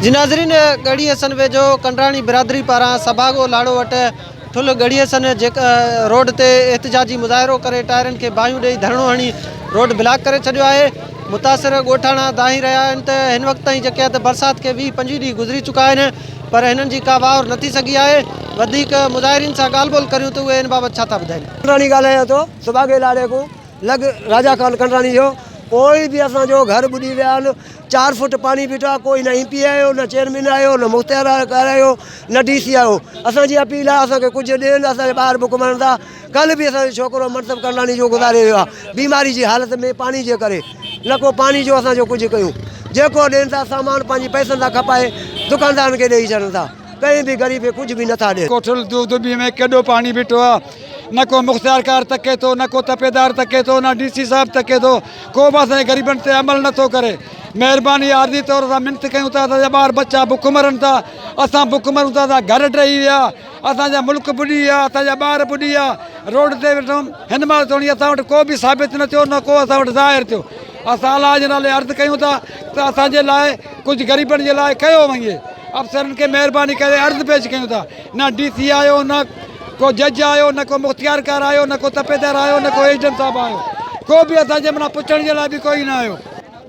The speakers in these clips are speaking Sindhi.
جي ناظرين ڳڙهي حسن ويجهو ڪنڊراڻي برادري پاران سڀاڳو لاڙو وٽ ٺلهه ڳڙهي حسن روڊ تي احتجاجي مظاهرو ڪري ٽائرن کي باهيون ڏئي ڌرڻو هڻي روڊ بلاڪ ڪري ڇڏيو آهي متاثر ڳوٺاڻا دانهين رهيا آهن ته هن وقت تائين جيڪي ته برسات کي 20 25 ڏينهن گذري چڪا آهن پر هنن جي ڪا واهر نه ٿي سگهي آهي وڌيڪ مظاهرين سان ڳالهه ٻولهه ڪريون ته اهي ان بابت ڇا ٿا ٻڌائين. ڪنڊراڻي ڳالهايان ٿو سڀاڳي لاڙي کان لڳ راجا خان ڪنڊراڻي جو ڪوئي به اسان جو گهر ٻڏي ويا آهن چار فوٽ پاڻي بيٺو آهي ڪوئي نه ايم پي آيو نه چيئرمين آيو نه مختيار آيو نه ڊي سي آيو اسان جي اپيل آهي اسان کي ڪجهه ڏين اسان جا ٻار بک مرن ٿا ڪلهه به اسان جو ڇوڪرو منصب ڪنڊراڻي جو گذاري ويو آهي بيماري جي حالت ۾ پاڻي جي ڪري نه ڪو پاڻي جو اسان جو ڪجهه ڪيون جيڪو ڏين ٿا سامان پنهنجي پئسن سان کپائي دڪاندارن کي ڏيئي ڇڏن ٿا ڪنهن به غريب کي ڪجهه به نٿا ڏين. ڪوٺل دودبي ۾ ڪيڏو پاڻي بيٺو آ نه ڪو مختيارڪار تڪي ٿو نه ڪو تپيدار تڪي ٿو نه ڊي سي صاحب تڪي ٿو ڪو به اسان جي غريبن تي عمل نٿو ڪري مهرباني عارضي طور اسان منت ڪيون ٿا اسان جا ٻار ٻچا بک مرن ٿا اسان بک مرون ٿا اسان گهر ڊهي ويا اسان جا ملڪ ٻڏي ويا اسان جا ٻار ٻڏي ويا روڊ تي ويٺو هن مهل توڻي اسان وٽ ڪو به ثابت نه ٿيو نه ڪو اسان وٽ ظاهر ٿيو اسان الله جي نالي عرض ڪيون ٿا ته اسان جي لاء ڪجهه غريبن جي لاء ڪيو وڃي افسرن کي مهرباني ڪري عرض پيش ڪيون ٿا نه ڊي سي آيو نه ڪو جج آيو نه ڪو مختيارڪار آيو نه ڪو تپيدار آيو نه ڪو ايس ڊي ايم صاحب آيو ڪو به اسان جي معنيٰ پڇڻ جي لاء به ڪوئي نه آيو.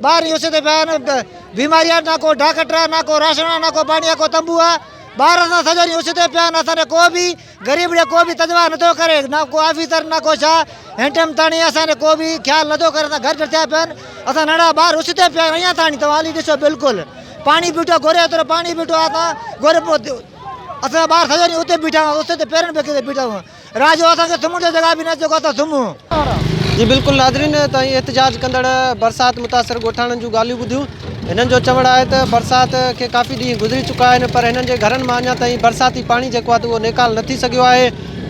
ٻار اس تي پيا آهن بيماري آهي نه ڪو ڊاڪٽر آهي نه ڪو راشن آهي نه ڪو پاڻي آهي ڪو تنبو آهي ٻار اسان سڄو ڏينهن اس تي پيا آهن اسان ڏي ڪو به غريب ڏي ڪو به تجوا نٿو ڪري نه ڪو آفيسر نه ڪو ڇا هن ٽيم تاڻي اسان ڏي ڪو به خيال نٿو ڪري اسان گهر ٿيا پيا آهن اسان ننڍا ٻار اس تي پيا آهن اڃا تاڻي توهان هلي ڏسو بلڪل پاڻي بيٺو گوري ايترو پاڻي بيٺو آهي اسان گوري اسان جا ٻار سڄو ڏينهن اتي بيٺا هئا اس تي پيرن پيڪي تي بيٺا هئا رات جو اسان کي سمهڻ جو جڳهه به نه جيڪو اسان سمهون. جي بلڪل ناظرين توهين احتجاج ڪندڙ برسات متاثر ڳوٺاڻن جون ڳالهيون ٻڌيون هنن جو چوڻ آهي ته برسات کي ڪافي ڏينهن گذري چڪا آهن پر هنن جي گهرن مان اڃا تائين برساتي پاڻي جيڪو آهي ته اهو نيڪال نه ٿي سگهيو آهي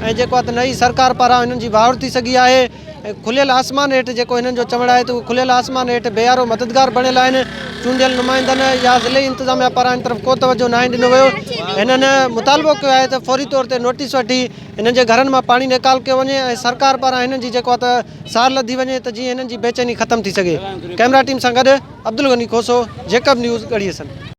۽ جيڪو آهي ته نه ئي سرڪار پاران هنن جي واهر ٿي سگهي آهي ۽ کليل آسمان هيٺ جيڪو هنن جو چوڻ آهي ته اهي کليل آسمان هيٺ بي يارو مددگار بڻيل آهن، چونڊيل نمائندن يا ضلعي انتظاميا پاران هن طرف ڪو توجهه ناهي ڏنو ويو، هنن مطالبو ڪيو آهي ته فوري طور تي نوٽيس وٺي هنن جي گهرن مان پاڻي نيڪال ڪيو وڃي ۽ سرڪار پاران هنن جي جيڪو آهي ته سار لڌي وڃي ته جيئن هنن جي بيچيني ختم ٿي سگهي، ڪئميرا ٽيم سان گڏ عبدالغني کوسو، جيڪب نيوز، ڳڙهي حسن.